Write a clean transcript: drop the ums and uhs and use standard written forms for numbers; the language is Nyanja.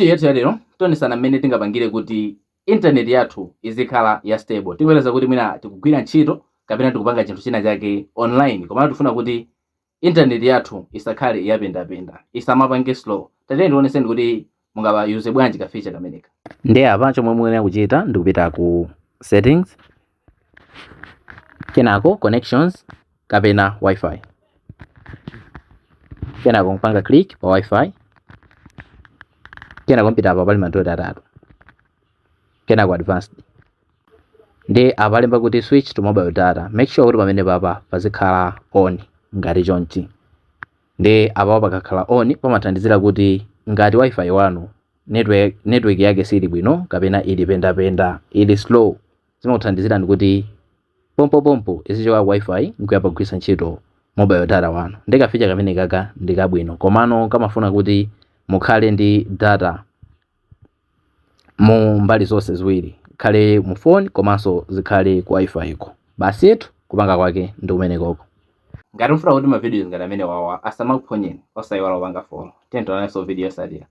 Video yathu yalero tionesana mmene tingapangire kuti internet yathu izikhala ya stable. Tingoyerekeza kuti mwina tikugwira ntchito kapena tikupanga chinthu china chake online, komano tifuna kuti internet yathu isakhale yapendapenda, isamapange slow. Tatiyeni tioneseni kuti mungapayuze bwanji ka feature kameneka. Ndiye apa chomwe muyenera kuchita ndikupita ku settings, kenako connections kapena wifi, kenako kupanga click pa wifi, kenako mpita apa pali madoti atatu, kenako advanced. Ndi apa alemba kuti switch to mobile data. Make sure kuti pamene papa pazikhala on ngati chonchi. Ndi apa pakakhala on pamathandizira kuti ngati wifi wanu network yake sili bwino kapena ili pendapenda, ili slow, zimakuthandizirani kuti pompopompo izichoka ku wifi nkuyamba kugwiritsa ntchito mobile data wanu. Ndi ka feature kamene kaka ndi kabwino, komano kamafuna kuti mukhale ndi data mu mbali zonse ziwiri, khale mu phone komanso zikhale ku wifi iko. Basi tu, kupanga kwake ndi kumene koko. Ngati mufuna kuti ma videos ngati amene wawa asamakuphonyeni, osayiwala kupanga follow. Tiyeni tionanso video yotsatira.